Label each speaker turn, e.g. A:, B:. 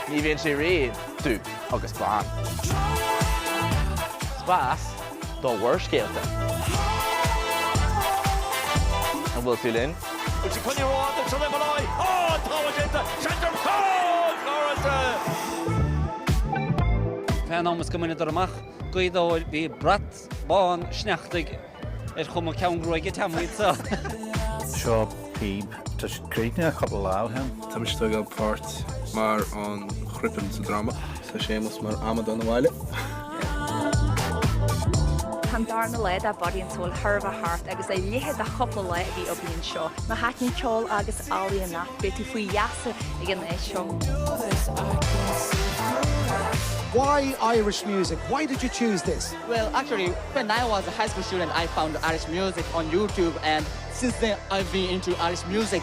A: Ní bhíonn sé riamh dubh agus bán. Spás do bharrscéalta. An bhfuil tú linn?
B: Bhfuil sí coinnithe rófhada sa Molloy? Á, tá déanta! Seans ar chúl scóráilte!
C: Fén am is go mbaineadar amach Gaoth Dobhair bhí brat bán sneachtaidh ar chuma ceann gruaige Teaimí anso.
D: Seo píb. Tá sé críochnaithe cúpla lá ó shin.
E: Tá mise ag tógáil páirt mar an chruipeann sa dráma. Tá Séamus mar amadán abhaile.
F: Tá an darna lá de Body and Soul chóir a bheith thart agus a leithéid de chúpla lá a bhí againn anseo. Má thaitníonn ceol agus ealaíon leat, beidh tú faoi gheasa ag an áit seo.
G: Why Irish music? Why did you choose this?
H: Well, actually, when I was a high school student, I found Irish music on YouTube, and since then, I've been into Irish music.